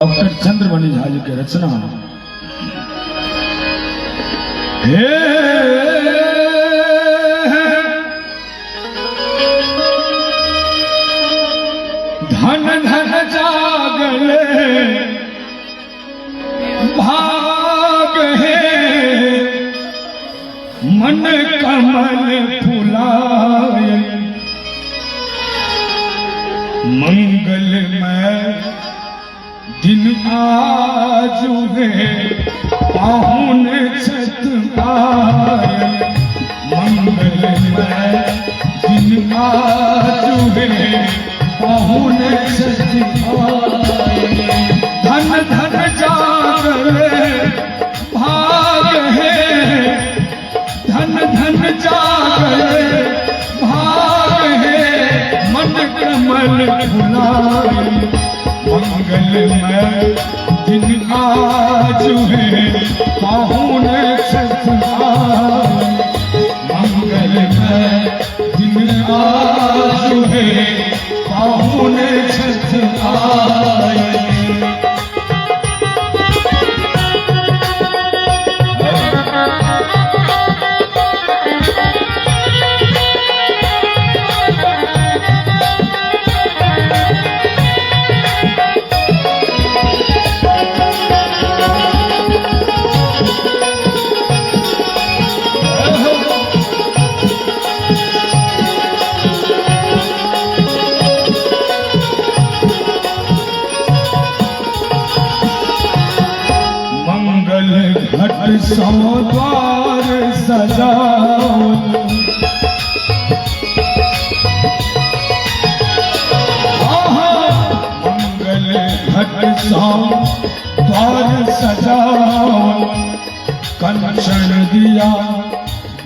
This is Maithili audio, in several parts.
डॉक्टर चंद्रमणि झा जी के रचना। हे धन धन जागले भाग हे, मन कमल फुलाए, मंगल में दिन आज है, पाहुन छत आए। मंगल में दिन आज है, पाहुन छत आए। धन धन जागले भाग है, धन धन जागले भाग है, मन कमल फुलाए, मंगल में दिन आज है, पाहुन छठ आए। मंगल में दिन आज है, पाहुन छठ आए। मंगल घट सो द्वार सजाओ, मंगल घट सो द्वार सजाओ, कंचन दिया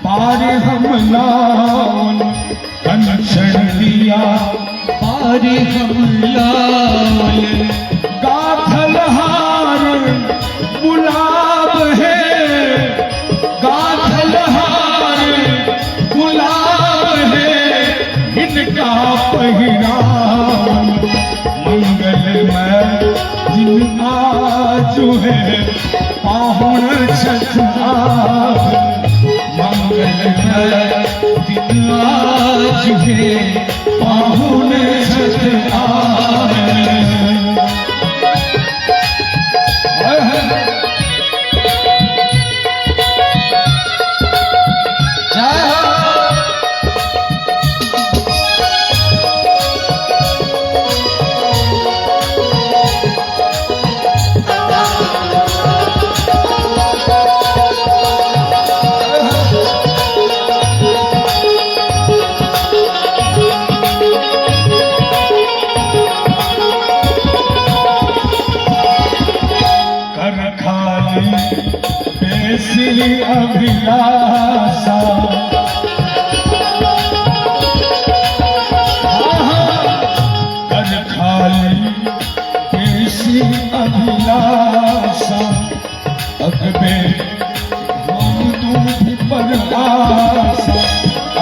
पार हम लाओ, कंचन दिया पार हम लाल। गाथल हार गुलाब है, गाथल हार गुलाब है, इनका पहिराम। मंगल में दिन आज है, पाहुन छठ आए। मंगल में दिन आज है, पाहुन छठ आए। जय हो। कर खाली बेसी अभिलाषा, कर खाली बेसी अभिलाषा, अगबे हम दूध पर आशा,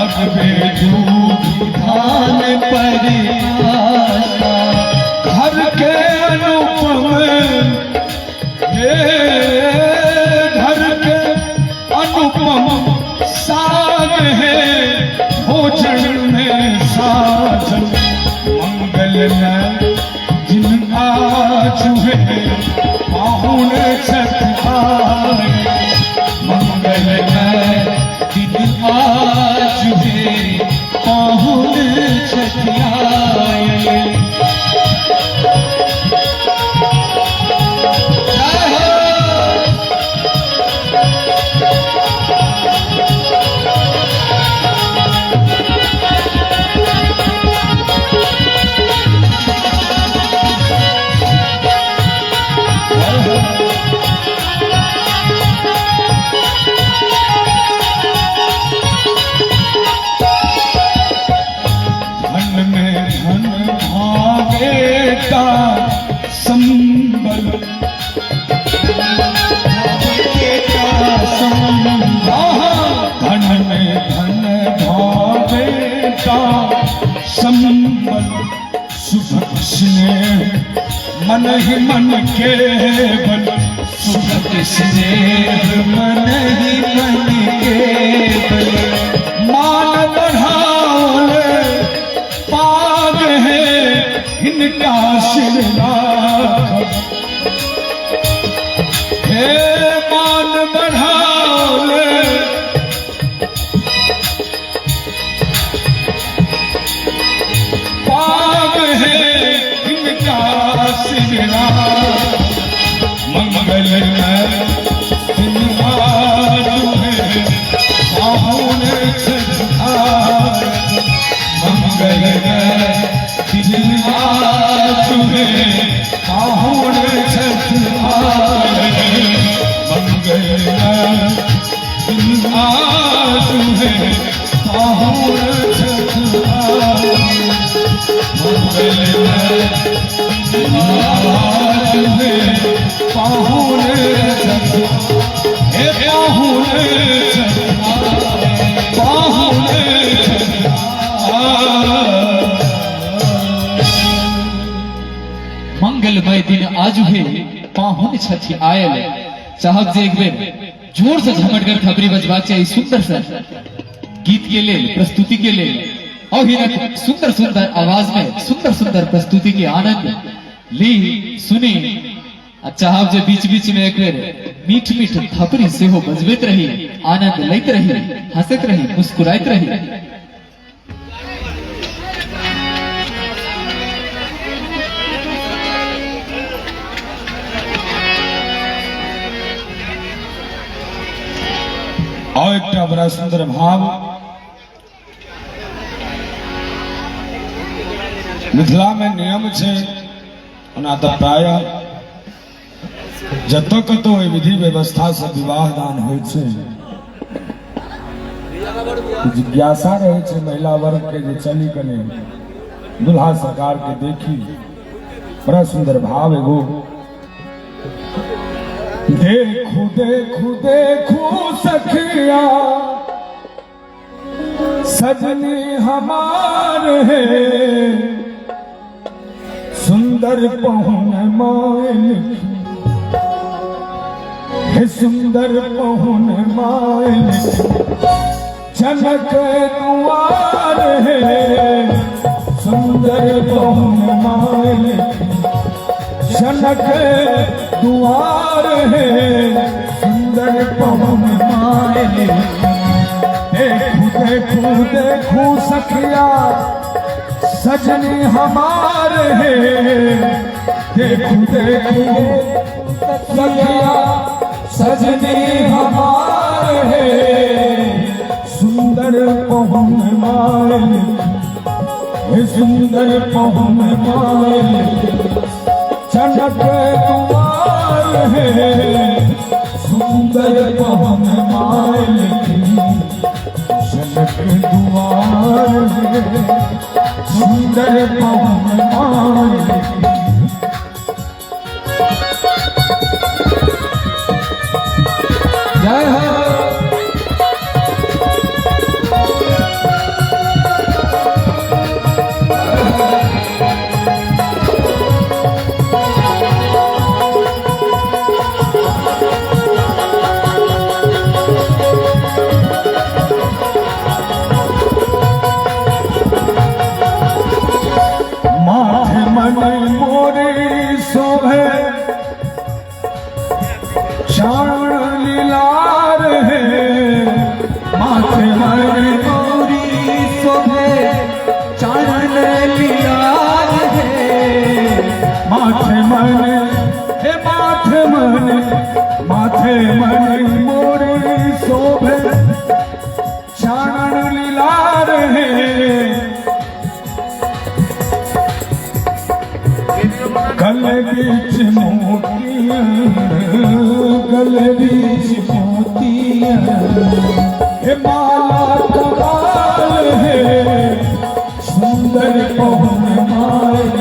अगबे दूध धान पर आशा। घर के अनुपम हे, घर के अनुपम साग है, भोजन में साजन। मंगल में दिन आज है, पाहुन छठ आए। मंगल में दिन आज है, पाहुन छठ आए। जय हो। धन में धन भागे का संबल, धन में धन भागे का संबल, सुख स्नेह मन ही मन केवल सुखद स्नेह मन ही मन केवल मान बढ़ाओल पाग है हिनका सिर राखब हे मान बढ़ाओल पाग है हिनका सिर राखब मंगल में दिन आज है पाहुन छठ मंगल में दिन आज है पाहुन छठ मंगल में दिन आज है पाहुन छठ मंगल में दिन आज है पाहुन छठ हे पाहुन छठ पाहुन छठ। मंगलमय दिन आजु हे पाहुन छथि आयल। चाहब जे एक बेर जोर से झमटगर थपड़ी बजबाक चाही सुंदर सा गीत के लेल, प्रस्तुति के लेल, और हिनक सुंदर सुंदर आवाज में सुंदर सुंदर प्रस्तुति के आनंद ली सुनी। आ चाहब जे बीच बीच में एक बेर मीठ मीठ थपड़ी सेहो बजबैत रही, आनंद लैत रही, हंसैत रही, मुस्कुराइत रही। और एकटा बड़ा सुंदर भाव मिथिला में नियम छै, ओना तऽ प्रायः जतऽ कतौ एहि विधि व्यवस्था से विवाह दान होइ छै, जिज्ञासा रहै छै महिला वर्ग के जे चली कने दुल्हा सरकार के देखी। बड़ा सुंदर भाव एगो देखू देखू देखू सखिया सजनी हमार है, सुंदर पहुन मायल हे, सुंदर पहुन मायल जनक दुआर है, सुंदर पहुन मायल जनक दुआर है, सुंदर पहुन मायल। देखू देखू देखू सखिया सजनी हमार है, देखू देखू सखिया सजनी हमार है, सुंदर पहुन मायल हे, सुंदर पहुन मायल जनक दुआर है, सुंदर पहुन मायल जनक दुआर है, सुंदर पहुन मायल। जय हो। माथे मन मोरे शोभे चारण लीलार है, माथे मन मोरी शोभे चारण लीलार है, माथे मन हे माथे मन माथे मन मोरे शोभे चारण लीलार है, गले बीच मोतियां गले बीच मोतियां हे माला कमाल है, सुंदर पवन मायल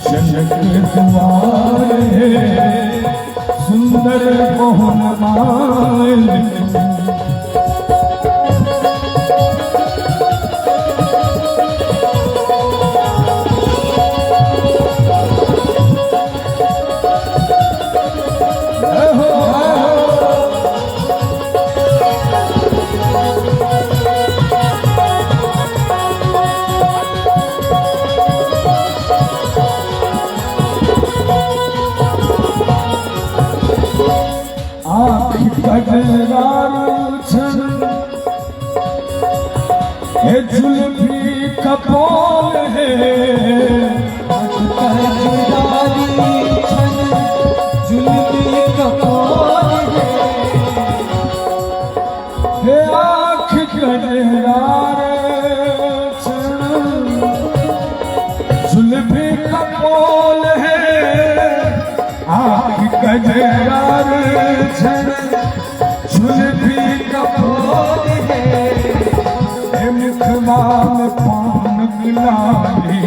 जनक दुआर है, सुंदर पवन मायल। कजरार छन हे जुल्फी कपोल हे। कजरारी छन जुल्फी कपोल हे। हे आँख कजरार छन जुल्फी कपोल हे। आँख कजरार छन जुल्फी कपोल हे। हे मुखवा में पान गुलाबी,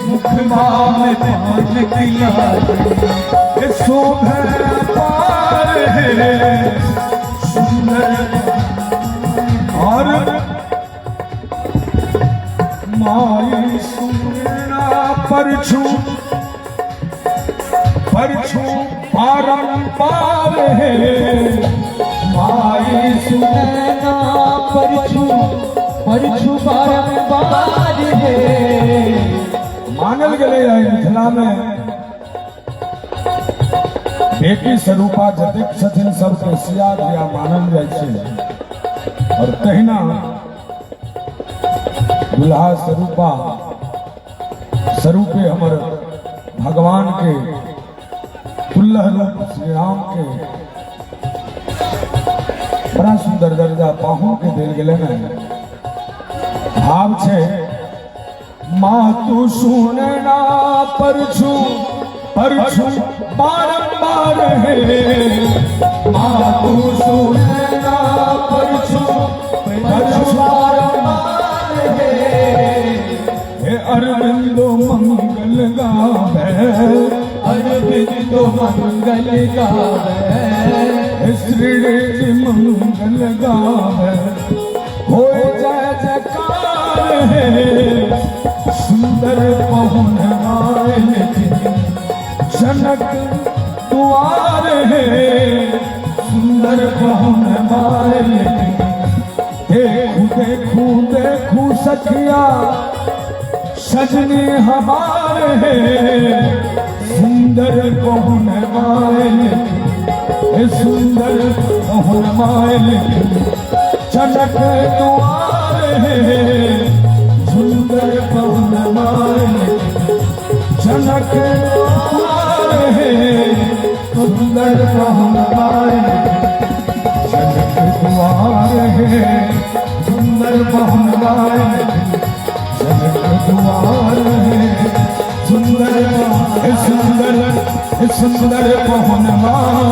मुखवा में पान किलारी। हे शोभे पार हे सुंदर। और माई सुनना परछू परछू बारंबार हे। माई सुनैना परछू परछू बारंबार हे। मानल गेलै है मिथिला में बेटी स्वरूपा जतेक छथिन सबके सिया दिया मानल जाइ छै। और तहिना दुल्हा स्वरूपा स्वरूपे हमर भगवान के तुल्य रूप श्री राम के बड़ा सुंदर दर्जा पाहुन के देल गेलै ने। भाव छै माँ तू सुनना परछू परछू बारंबार हे। माँ तू सुनना परछू परछू बारंबार हे। हे अरविंदो मंगल गावे, अरविंद मंगल गावे। हे श्री मंगल गावे हो जय जयकार हे। सुंदर पहुन आयल जनक द्वार हे। सुंदर पहुन आयल। देखू देखू देखू सखिया सजनी हमार हे। सुंदर पहुन आयल हे, सुंदर पहुन आयल जनक द्वार हे। सुंदर पहुन आयल जनक द्वार हे। सुंदर पहुन आयल जनक द्वार हे। सुंदर पहुन आयल जनक द्वार हे। सुंदर हे, सुंदर हे, सुंदर पहुन आयल।